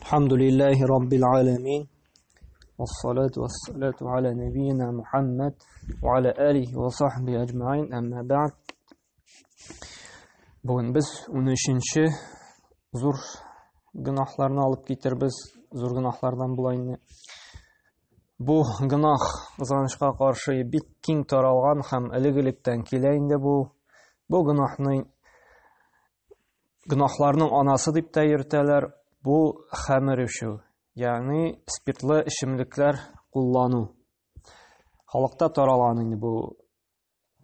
الحمد لله رب العالمين والصلاة والسلام على نبينا محمد وعلى آله وصحبه أجمعين أما بعد. Бүген без 13-нче зур гөнаһларны алып китербез. Зур гөнаһлардан була инде. Бу гөнаһ кызганычка каршы бик киң таралган һәм элек-электән килә инде бу. Бу гөнаһны гөнаһларның анасы дип тә йөртәләр. Бу хәмер эчү, ягъни спиртлы эчемлекләр куллану. Халыкта таралган инде бу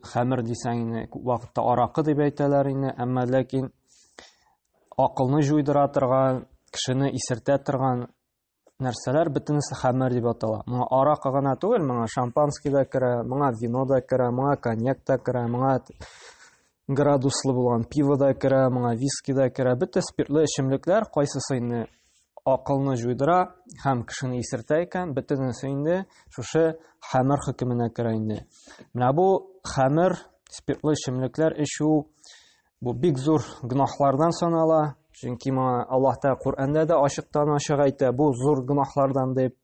хәмер дисәң инде күп вакытта аракы дип әйтәләр инде, әмма ләкин акылны җуйдыра торган, кешене исертә торган нәрсәләр бөтенесе хәмер дип атала. Моңа аракы гына түгел, моңа шампанский да керә, моңа вино да керә, моңа коньяк та керә, моңа градуслы булган пиво да керә, моңа виски да керә. Бөтен спиртлы эчемлекләр кайсысы инде акылны җуйдыра һәм кешене исертә икән, бөтенесе инде шушы хәмер хөкеменә керә инде. Менә бу хәмер, спиртлы эчемлекләр эчү бу бик зур гөнаһлардан санала, чөнки моңа Аллаһ Тәгалә Коръәндә дә ачыктан-ачык әйтә, бу зур гөнаһлардан дип.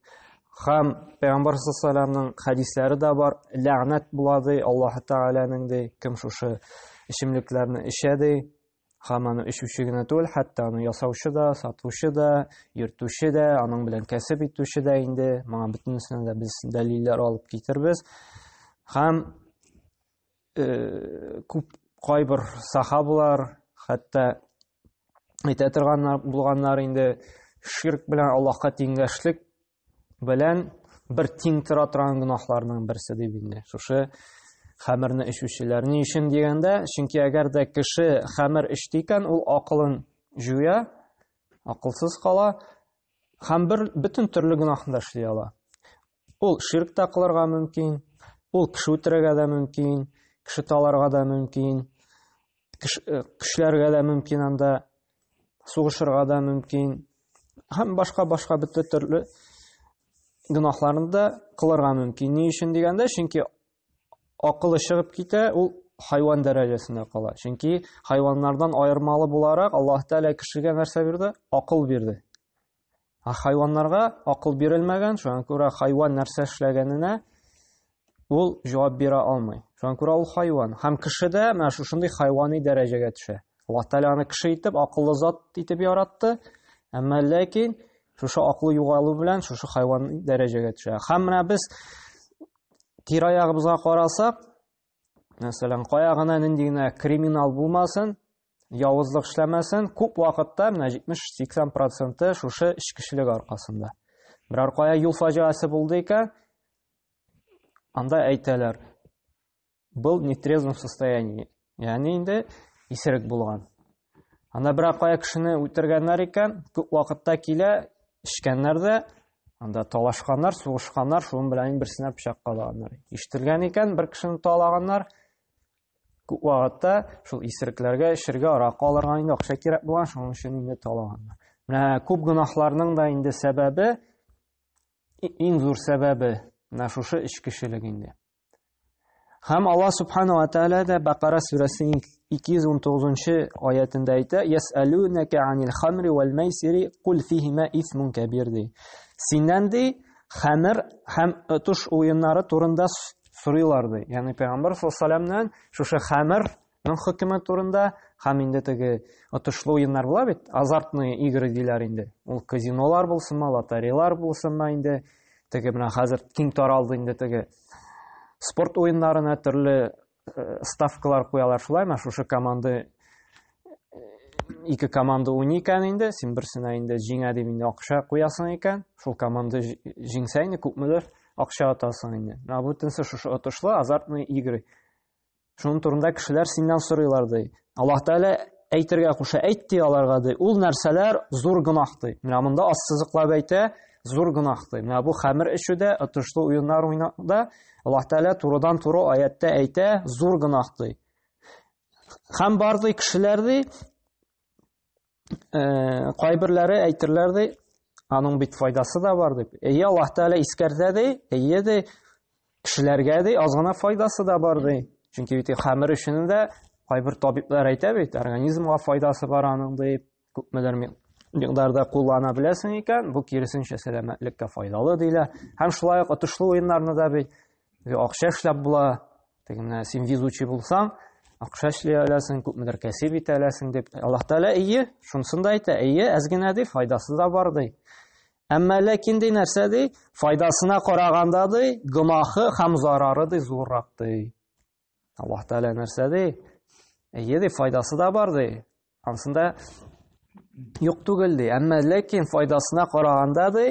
Һәм Пәйгамбәр саллаллаһу хәдисләре дә бар, ләгънәт була ди Аллаһ Тәгаләнең ди, кем шушы эчемлекләрне эчә ди, һәм аны эчүче генә түгел, хәтта аны ясаучы да, сатучы да, йөртүче дә, аның белән кәсеп итүче дә инде, моңа бөтенесенә дә без дәлилләр алып китербез. Һәм күп кайбер сахабалар хәтта әйтә торганнар булганнар инде ширк белән Аллаһка тиңдәшлек белән бер тиң тора торган гөнаһларның берсе дип инде. Шушы хәмерне эчүчеләр. Ни өчен дигәндә, чөнки әгәр дә кеше хәмер эчте икән, ул акылын җуя, акылсыз кала һәм бер бөтен төрле гөнаһны да эшли ала. Ул ширк та кылырга мөмкин, ул кеше үтерергә дә мөмкин, кеше таларга да мөмкин, көчләргә дә мөмкин анда, сугышырга да мөмкин һәм башка-башка бөтен төрле гөнаһларны да кылырга мөмкин. Ни өчен дигәндә, чөнки акылы чыгып китә, ул хайван дәрәҗәсендә кала. Чөнки хайваннардан аермалы буларак Аллаһ Тәгалә кешегә нәрсә бирде? Акыл бирде. Ә хайваннарга акыл бирелмәгән, шуңа күрә хайван нәрсә эшләгәненә ул җавап бирә алмый. Шуңа күрә ул хайван. Һәм кеше дә менә шушындый хайвани дәрәҗәгә төшә. Аллаһ Тәгалә аны кеше итеп, акыллы зат итеп яратты, әмма ләкин шушы акылы югалу белән шушы хайван дәрәҗәгә төшә. Һәм менә без тирә-ягыбызга карасак, мәсәлән, кая гына нинди генә криминал булмасын, явызлык эшләмәсен, күп вакытта менә 70-80 проценты шушы эчкечелек аркасында. Берәр кая юл фаҗигасе булды икән, анда әйтәләр, был в нетрезвом состоянии, ягъни инде исерек булган. Анда берәр кая кешене үтергәннәр икән, күп вакытта килә, эчкәннәр дә, анда талашканнар, сугышканнар, шуның белән берсенә пычак кадаганнар. Ишетелгән икән, бер кешене талаганнар, күп вакытта шул исерекләргә эчергә аракы алырга инде акча кирәк булган, шуның өчен инде талаганнар. Менә күп гөнаһларның да инде сәбәбе, иң зур сәбәбе менә шушы эчкечелек инде. Һәм Аллаһ Субхану ва Тааля да Бакара сүрәсенең 219 аятында әйтә: "Ясалунака анил хамри вал майсири кул фихима исмун кабир" ди. Синнән ди хәмер һәм отыш уеннары турында сорыйлар ди. Ягъни Пәйгамбәр саллаллаһу алейһи шушы хәмернең хөкеме турында һәм инде теге отышлы уеннар була бит, азартные игры диләр инде. Ул казинолар булсынмы, лотереялар булсынмы инде, теге менә хәзер киң таралды инде теге спорт уеннарына төрле ставкалар куялар шулаймы? Шушы команда ике команда уйный икән инде, син берсенә инде җиңә дип инде акча куясың икән, шул команда җиңсә инде күпмедер акча атасың инде. Менә бөтенесе шушы отышлы азартные игры. Шуның турында кешеләр синнән сорыйлар ди. Аллаһ Тәгалә әйтергә куша, әйт ди аларга ди. Ул нәрсәләр зур гөнаһ ди. Менә монда ассызыклап әйтә, зур гөнаһ ди. Менә бу хәмер эчүдә, отышлы уеннар уйнауда Аллаһ Тәгалә турыдан-туры аятта әйтә, зур гөнаһ ди. Һәм бар ди кешеләр ди, кайберләре әйтерләр ди, аның бит файдасы да бар дип. Әйе, Аллаһ Тәгалә искәртә ди, әйе ди, кешеләргә ди, аз гына файдасы да бар ди. Чөнки бит хәмер өчен дә кайбер табиблар әйтә бит, организмга файдасы бар аның дип, күпмедер микъдарда куллана беләсең икән, бу киресенчә сәламәтлеккә файдалы диелә. Һәм шулай ук отышлы уеннарны да бит акча эшләп була. Теге менә син везучий булсаң, акча эшли аласың, күпмедер кәсеп итә аласың дип. Аллаһ Тәгалә әйе, шунысын да әйтә, әйе, әз генә ди, файдасы да бар ди. Әмма ләкин ди нәрсә ди? Файдасына караганда ди, гөнаһы һәм зарары ди зуррак ди. Аллаһ Тәгалә нәрсә ди? Әйе ди, файдасы да бар ди. Ансында юк түгел ди. Әмма ләкин файдасына караганда ди,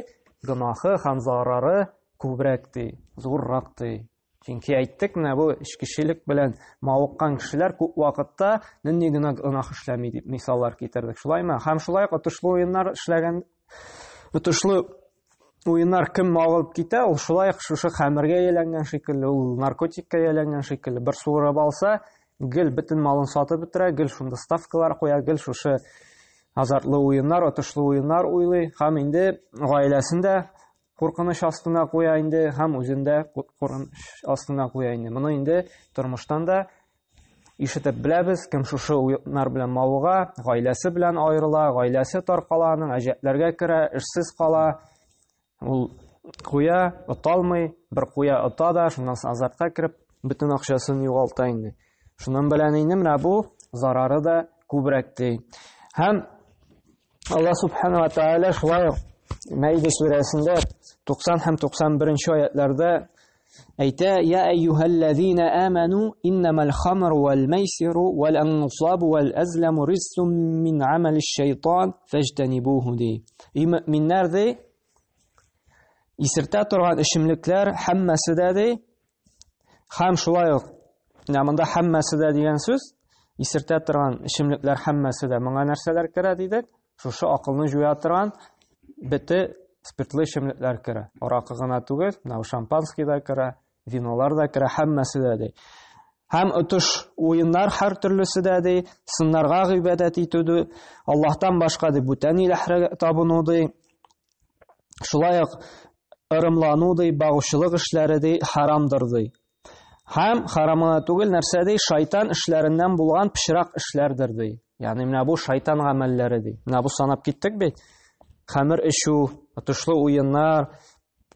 гөнаһы һәм зарары күбрәк ди, зуррак ди. Чөнки әйттек, менә бу эчкечелек белән мавыккан кешеләр күп вакытта нинди генә гөнаһ эшләми дип мисаллар китердек. Шулаймы? Һәм шулай ук отышлы уеннар эшләгән отышлы уеннар кем мавыгып китә, ул шулай ук шушы хәмергә ияләнгән шикелле, ул наркотикка ияләнгән шикелле. Бер суырып алса, гел бөтен малын сатып бетерә, гел шунда ставкалар куя, гел шушы азартлы уеннар, отышлы уеннар уйлый һәм инде гаиләсен дә куркыныч астына куя инде һәм үзен дә куркыныч астына куя инде. Моны инде тормыштан да ишетеп беләбез, кем шушы уеннар белән мавыга, гаиләсе белән аерыла, гаиләсе таркала, аның әҗәтләргә керә, эшсез кала. Ул куя, ота алмый, бер куя ота да, шуннан соң азартка кереп, бөтен акчасын югалта инде. Шуның белән инде менә бу зарары да күбрәк ди. Һәм Алла субхана ва тааля шулай ук Мәйдә сүрәсендә 90 һәм 91 аятларда әйтә: "Я әйюһәлләзина аману иннамал хамру вал майсиру вал ансабу вал азламу риссум мин амалиш шайтан фаҗтанибуху" ди. Эй мөэминнәр ди, исертә торган эчемлекләр һәммәсе дә ди, һәм шулай ук менә монда һәммәсе дә дигән сүз, исертә торган эчемлекләр һәммәсе дә моңа нәрсәләр керә дидек? Шушы акылны җуя торган бете спиртлы эчемлекләр керә. Аракы гына түгел, менә шампанский да керә, винолар да керә, һәммәсе дә ди. Һәм отыш уеннар һәр төрлесе дә ди, сыннарга гыйбадәт итү ди, Аллаһтан башка ди бүтән иләһләргә табыну ди. Шулай ук ырымлану ди, багучылык эшләре ди, харамдыр ди. Һәм харам гына түгел, нәрсә ди, шайтан эшләреннән булган пычрак эшләрдер ди. Ягъни менә бу шайтан гамәлләре ди. Менә бу санап киттек бит. Хәмер эчү, отышлы уеннар,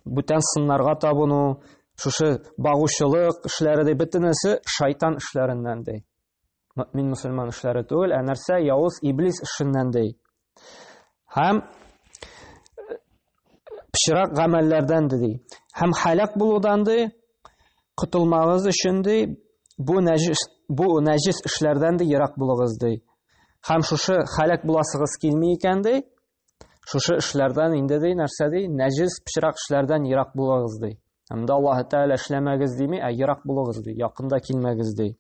бүтән сыннарга табыну, шушы багучылык эшләре ди, бөтенесе шайтан эшләреннән ди. Мөмин мөселман эшләре түгел, ә нәрсә явыз иблис эшеннән ди. Һәм пычрак гамәлләрдән ди. Һәм халак булудан ди, котылмагыз өчен ди, бу нәҗис бу нәҗис эшләрдән ди ерак булыгыз ди. Һәм шушы халак буласыгыз килми икән ди, шушы эшләрдән инде ди, нәрсә ди, нәҗис пычрак эшләрдән ерак булыгыз ди. Анда Аллаһ Тәгалә эшләмәгез дими, ә ерак булыгыз ди, якында килмәгез ди.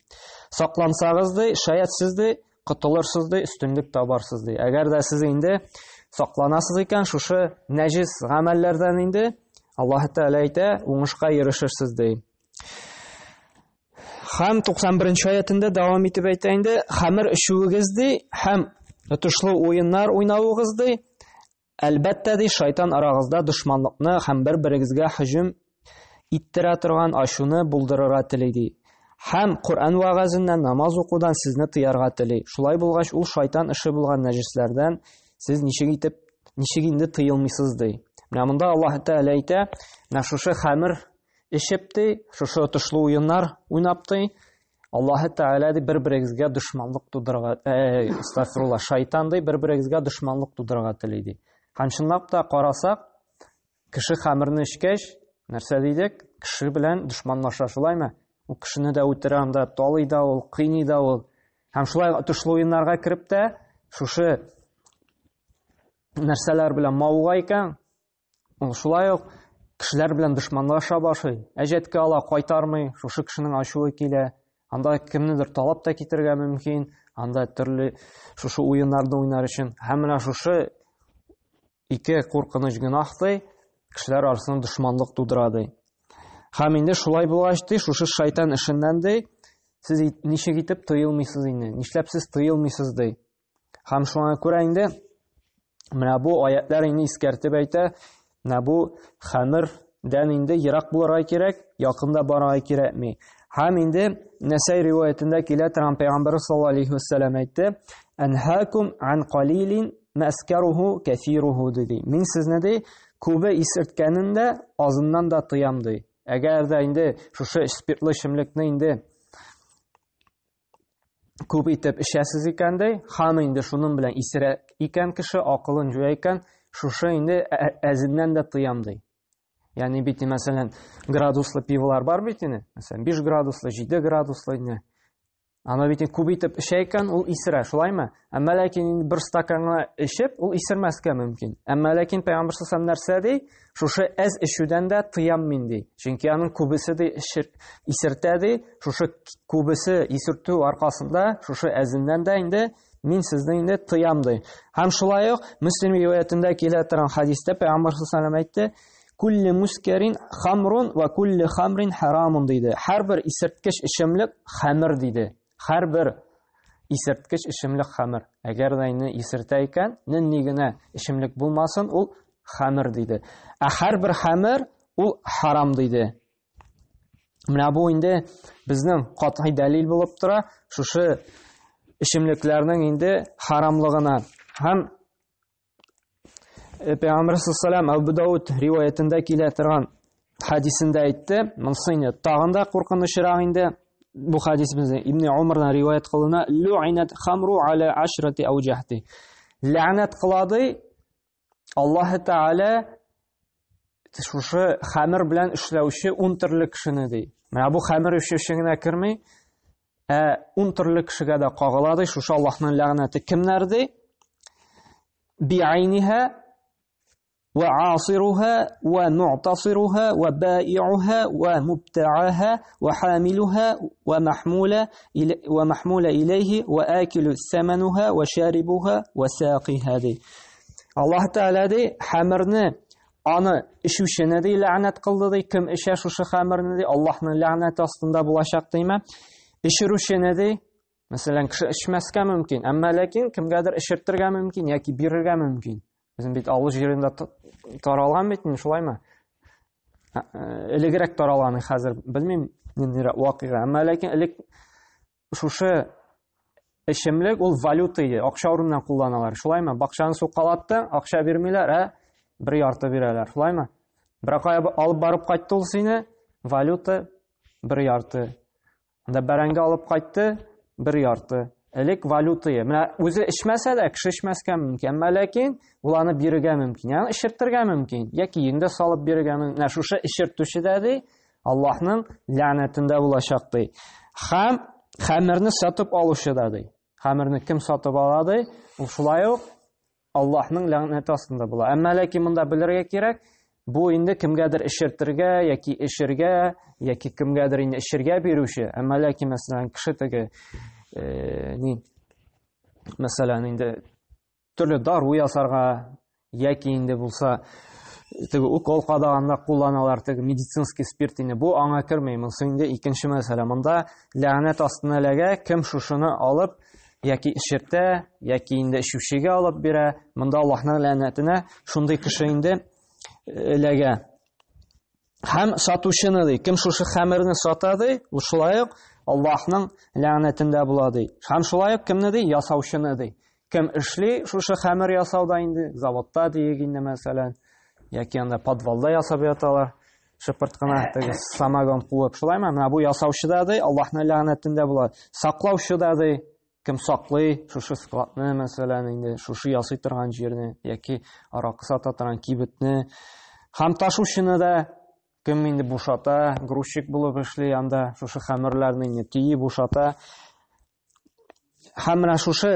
Саклансагыз ди, шаять сез ди, котылырсыз ди, өстенлек табарсыз ди. Әгәр дә сез инде сакланасыз икән, шушы нәҗис гамәлләрдән инде Аллаһ Тәгалә әйтә, уңышка ирешерсез ди. Һәм 91 аятында дәвам итеп әйтә инде, хәмер эчүегез ди, һәм отышлы уеннар уйнавыгыз ди, Әлбәттә, ди, шайтан арагызда дошманлыкны һәм бер-берегезгә һөҗүм иттерә торган ачуны булдырырга тели, ди. Һәм Коръән вәгазеннән, намаз укудан сезне тыярга тели. Шулай булгач, ул шайтан эше булган нәҗесләрдән сез ничек итеп, ничек инде тыелмыйсыз, ди. Менә монда Аллаһ Тәгалә әйтә, менә шушы хәмер эчеп, ди, шушы отышлы уеннар уйнап, ди, Аллаһы Тәгалә ди бер-берегезгә дошманлык тудырырга, э, астагфирулла, шайтан ди бер-берегезгә дошманлык тудырырга тели ди. Һәм чынлап та карасак, кеше хәмерне эчкәч, нәрсә дидек? Кеше белән дошманлаша, шулаймы? Ул кешене дә үтерә анда, талый да ул, кыйный да ул. Һәм шулай отышлы уеннарга кереп тә, шушы нәрсәләр белән мавыга икән, Ул шулай ук кешеләр белән дошманлаша башлый. Әҗәткә ала, кайтармый, шушы кешенең ачуы килә. Анда кемнедер талап та китергә мөмкин, анда төрле шушы уеннарны уйнар өчен. Һәм менә шушы ике куркыныч гөнаһ ди, кешеләр арасында дошманлык тудыра ди. Һәм инде шулай булгач ди, шушы шайтан эшеннән ди, сез ничек итеп тыелмыйсыз инде? Нишләп сез тыелмыйсыз ди? Һәм шуңа күрә инде менә бу аятлар инде искәртеп әйтә, менә бу хәмердән инде ерак булырга кирәк, якында барырга кирәкми. Һәм инде Нәсәй риваятендә килә торган Пәйгамбәр саллаллаһу алейхи вәсәлләм әйтте: "Анһакум ан қалилин мәскәруху кәфируху ди. Мин сезне ди күбе исерткәнен дә, азыннан да тыям ди. Әгәр дә инде шушы спиртлы эчемлекне инде күп итеп эчәсез икән ди, һәм инде шуның белән исерә икән кеше, акылын җуя икән, шушы инде әзеннән дә тыям ди. Ягъни бит, мәсәлән, градуслы пиволар бар бит инде. Мәсәлән, 5 градуслы, 7 градуслы инде. Аны бит күп итеп эчә икән, ул исерә, шулаймы? Әмма ләкин инде бер стаканга эчеп, ул исермәскә мөмкин. Әмма ләкин Пәйгамбер саллаллаху нәрсә ди? Шушы әз эчүдән дә тыям мин ди. Чөнки аның күбесе ди исертә ди. Шушы күбесе исертү аркасында шушы әзеннән дә инде мин сезне инде тыям ди. Һәм шулай ук Мөслим риваятендә килә торган хадистә Пәйгамбер саллаллаху әйтте: Кулли мускерин хамрун ва кулли хамрин харамун диде. Һәрбер исерткеч эчемлек хәмер диде. Һәрбер исерткеч эчемлек хәмер. Әгәр дә инде исертә икән, нинди генә эчемлек булмасын, ул хәмер диде. Ә һәрбер хәмер ул харам диде. Менә бу инде безнең катгый дәлил булып тора, шушы эчемлекләрнең инде харамлыгына. Һәм Пәйгамбер саллаллаху Әбу Дауд риваятендә килә торган хадисендә әйтте, монысы инде тагын да куркынычрак инде. Бу хадис безнең Ибн Умардан риваят кылына, лу'инат хамру аля ашрати ауҗахти. Ләгънәт кылады Аллаһ Тәгалә шушы хәмер белән эшләүче 10 төрле кешене ди. Менә бу хәмер эчүче генә керми, ә 10 төрле кешегә дә кагыла ди. Шушы Аллаһның ләгънәте кемнәр ди? Биайниһа ва асируха ва му'тасируха ва баи'уха ва мубта'аха ва хамилуха ва махмула ва махмула илейхи ва акилу самануха ва шарибуха ва сақиха ди. Аллаһ Тәгалә ди, хәмерне аны эчүчене ди ләгънәт кылды ди, кем эчә шушы хәмерне ди, Аллаһның ләгънәте астында булачак димә. Эчерүчене ди, мәсәлән, кеше эчмәскә мөмкин, әмма ләкин кемгәдер эчертергә мөмкин яки бирергә мөмкин. Безнең бит авыл җирендә таралган бит, шулаймы? Элегрәк таралган, хәзер белмим, ниндирәк вакыйга. Әмма ләкин элек шушы эчемлек ул валюта иде, акча урынына кулланалар. Шулаймы? Бакчаны сукалатты, акча бирмиләр, ә бер ярты бирәләр. Шулаймы? Бер кая алып барып кайтты ул сине, валюта бер ярты. Анда бәрәңге алып кайтты, бер ярты. Элек валюта иде. Менә үзе эчмәсә дә, кеше эчмәскә мөмкин. Әмма ләкин ул аны бирергә мөмкин. Ягъни эчертергә мөмкин яки инде салып бирергә мөмкин. Менә шушы эчертүче дә ди, Аллаһның ләгънәтендә булачак ди. Һәм хәмерне сатып алучы да ди. Хәмерне кем сатып ала ди? Ул шулай ук Аллаһның ләгънәте астында була. Әмма ләкин монда белергә кирәк, бу инде кемгәдер эчертергә яки эчергә, яки кемгәдер инде эчергә бирүче. Әмма ләкин мәсәлән кеше теге ни мәсәлән инде төрле дару ясарга яки инде булса теге укол кадаганда кулланалар теге медицинский спирт инде бу аңа керми монысы инде икенче мәсьәлә монда ләгънәт астына эләгә кем шушыны алып яки эчертә яки инде эчүчегә алып бирә монда Аллаһның ләгънәтенә шундый кеше инде эләгә. Һәм сатучыны ди, кем шушы хәмерне сата ди, ул шулай ук Аллаһның ләгънәтендә була ди. Һәм шулай ук кемне ди? Ясаучыны ди. Кем эшли шушы хәмер ясауда инде, заводта диек инде мәсәлән, яки анда подвалда ясап яталар, шыпырт кына теге самогон куып, шулаймы? Менә бу ясаучы да ди, Аллаһның ләгънәтендә була. Саклаучы да ди, кем саклый шушы складны, мәсәлән, инде шушы ясый торган җирне яки аракы сата торган кибетне, һәм ташучыны да кем инде бушата, грузчик булып эшли анда, шушы хәмерләрне инде төйи бушата. Һәм менә шушы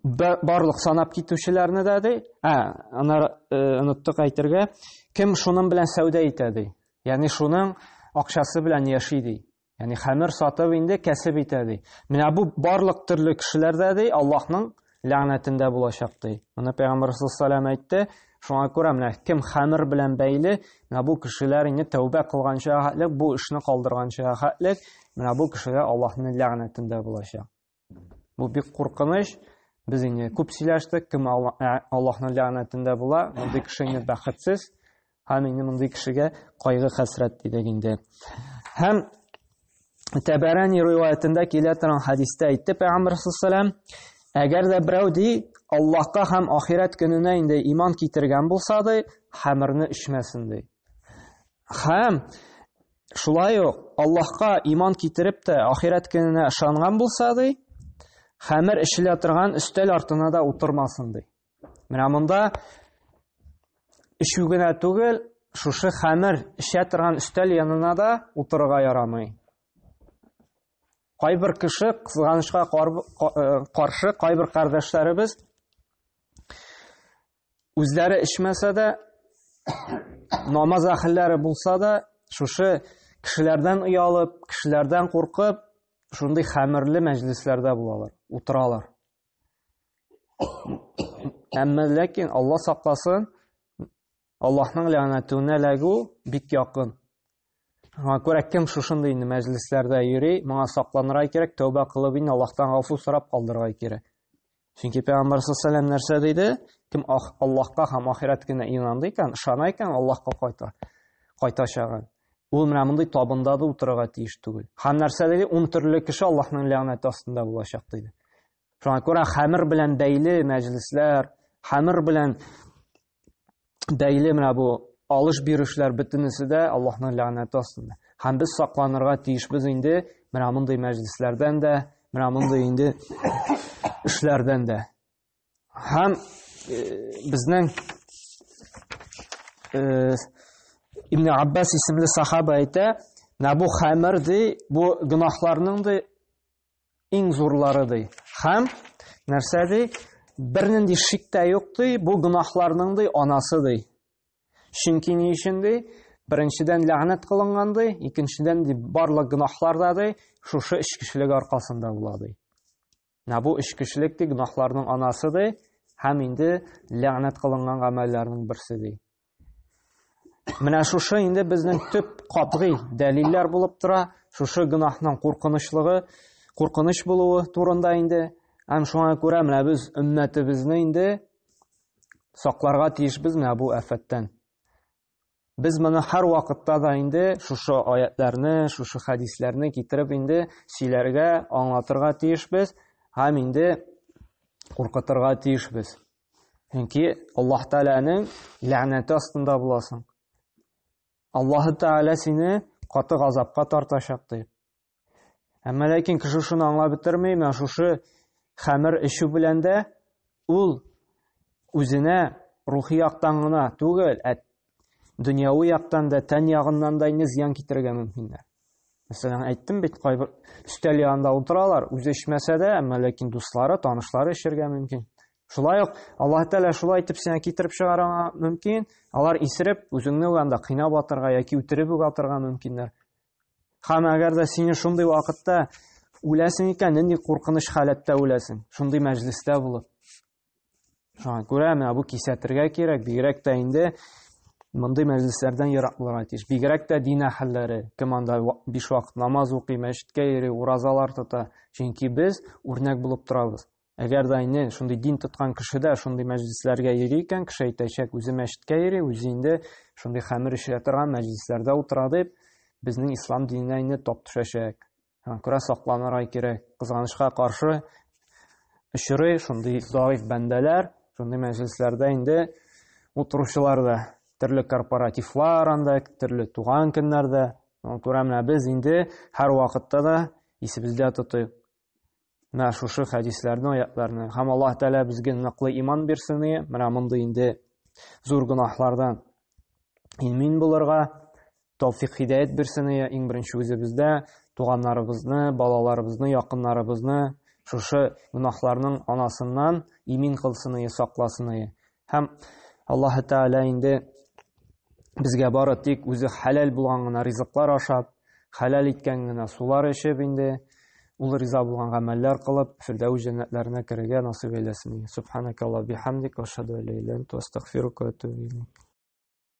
барлык санап китүчеләрне дә ди, ә, анар оныттык әйтергә, кем шуның белән сәүдә итә ди. Ягъни шуның акчасы белән яши ди. Ягъни хәмер сатып инде кәсеп итә ди. Менә бу барлык төрле кешеләр дә ди Аллаһның ләгънәтендә булачак ди. Моны Пәйгамбәр саллаллаху әйтте. Шуңа күрә менә кем хәмер белән бәйле, менә бу кешеләр инде тәүбә кылганча хәтлек, бу эшне калдырганча хәтлек, менә бу кешеләр Аллаһның ләгънәтендә булачак. Бу бик куркыныч. Без инде күп сөйләштек, кем Аллаһның ләгънәтендә була, мондый кеше инде бәхетсез. Һәм инде мондый кешегә кайгы хәсрәт дидек инде. Һәм Тәбәрани риваятендә килә торган хәдистә әйтте Пәйгамбәр саллаллаху әгәр дә берәү ди Аллаһка һәм ахирәт көненә инде иман китергән булса ди, хәмерне эчмәсен ди. Һәм шулай ук Аллаһка иман китереп тә ахирәт көненә ышанган булса ди, хәмер эчелә торган өстәл артына да утырмасын ди. Менә монда эчү генә түгел, шушы хәмер эчә торган өстәл янына да утырырга ярамый. Кайбер кеше кызганычка каршы кайбер кардәшләребез үзләре эчмәсә дә, намаз әһелләре булса да, шушы кешеләрдән оялып, кешеләрдән куркып, шундый хәмерле мәҗлесләрдә булалар, утыралар. Әмма ләкин Алла сакласын, Аллаһның ләгънәтенә эләгү бик якын. Шуңа күрә кем шушындый инде мәҗлесләрдә йөри, моңа сакланырга кирәк, тәүбә кылып инде Аллаһтан гафу сорап калдырырга кирәк. Чөнки Пәйгамбәр саллаллаху нәрсә диде? Кем Аллаһка һәм ахирәт көненә инанды икән, ышана икән, Аллаһка кайта, кайтачагын. Ул менә мондый табында да утырырга тиеш түгел. Һәм нәрсә диде? Ун төрле кеше Аллаһның ләгънәте астында булачак диде. Шуңа күрә хәмер белән бәйле мәҗлесләр, хәмер белән бәйле менә бу алыш бирешләр бөтенесе дә Аллаһның ләгънәте астында. Һәм без сакланырга тиешбез инде менә мондый мәҗлесләрдән дә, менә мондый инде эшләрдән дә. Һәм э, безнең э, Ибн Аббас исемле сахаба әйтә, менә бу хәмер ди, бу гөнаһларның ди иң зурлары ди. Һәм нәрсә ди? Бернинди шик тә юк ди, бу гөнаһларның ди анасы ди. Чөнки ни өчен ди? Беренчедән ләгънәт кылынган ди, икенчедән ди барлык гөнаһлар да ди шушы эчкечелек аркасында була ди. Менә бу эчкечелек ди гөнаһларның анасы ди һәм инде ләгънәт кылынган гамәлләрнең берсе ди. Менә шушы инде безнең төп катгый дәлилләр булып тора. Шушы гөнаһның куркынычлыгы, куркыныч булуы турында инде. Һәм шуңа күрә менә без өммәтебезне инде сакларга тиешбез менә бу афәттән. Без моны һәр вакытта да инде шушы аятларны, шушы хәдисләрне китереп инде сөйләргә, аңлатырга тиешбез һәм инде куркытырга тиешбез. Чөнки Аллаһ Тәгаләнең ләгънәте астында буласың. Аллаһ Тәгалә сине каты газапка тартачак дип. Әмма ләкин кеше шуны аңлап бетерми, менә шушы хәмер эчү белән дә ул үзенә рухи яктан гына түгел, ә дөньяви яктан да, тән ягыннан да инде зыян китерергә мөмкиннәр. Мәсәлән, әйттем бит, кайбер өстәл янында утыралар, үзе эчмәсә дә, әмма ләкин дуслары, танышлары эчәргә мөмкин. Шулай ук Аллаһ Тәгалә шулай итеп сиңа китереп чыгарырга мөмкин. Алар исереп, үзеңне үк анда кыйнап атырга яки үтереп үк атырга мөмкиннәр. Һәм әгәр дә сине шундый вакытта үләсең икән, нинди куркыныч халәттә үләсең? Шундый мәҗлестә булып. Шуңа күрә менә бу кисәтергә кирәк, бигрәк тә инде мондый мәҗлесләрдән ерак булырга тиеш. Бигрәк тә дин әһелләре, кем анда биш вакыт намаз укый, мәчеткә йөри, уразалар тота. Чөнки без үрнәк булып торабыз. Әгәр дә инде шундый дин тоткан кеше дә шундый мәҗлесләргә йөри икән, кеше әйтәчәк, үзе мәчеткә йөри, үзе инде шундый хәмер эчә торган мәҗлесләрдә утыра дип, безнең ислам диненә инде тап төшәчәк. Шуңа күрә сакланырга кирәк. Кызганычка каршы очрый шундый заиф бәндәләр, шундый мәҗлесләрдә инде утыручылар да, төрле корпоративлар анда, төрле туган көннәрдә. Шуңа күрә менә без инде һәр вакытта да исебездә тотыйк. Менә шушы хәдисләрне, аятларны. Һәм Аллаһ Тәгалә безгә ныклы иман бирсен, менә мондый инде зур гөнаһлардан имин булырга тәүфик һидәят бирсен, иң беренче үзебездә, туганнарыбызны, балаларыбызны, якыннарыбызны шушы гөнаһларның анасыннан имин кылсын, сакласын. Һәм Аллаһ Тәгалә инде безгә бары тик үзе хәләл булган гына ризыклар ашап, хәләл иткән генә сулар эчеп инде ул риза булган гамәлләр кылып, Фирдәүс җәннәтләренә керергә насыйп әйләсен. Субханакаллаһ бихамдик, ва ашһаду ан ла иляха илля анта, астагфирука ва атубу илейк.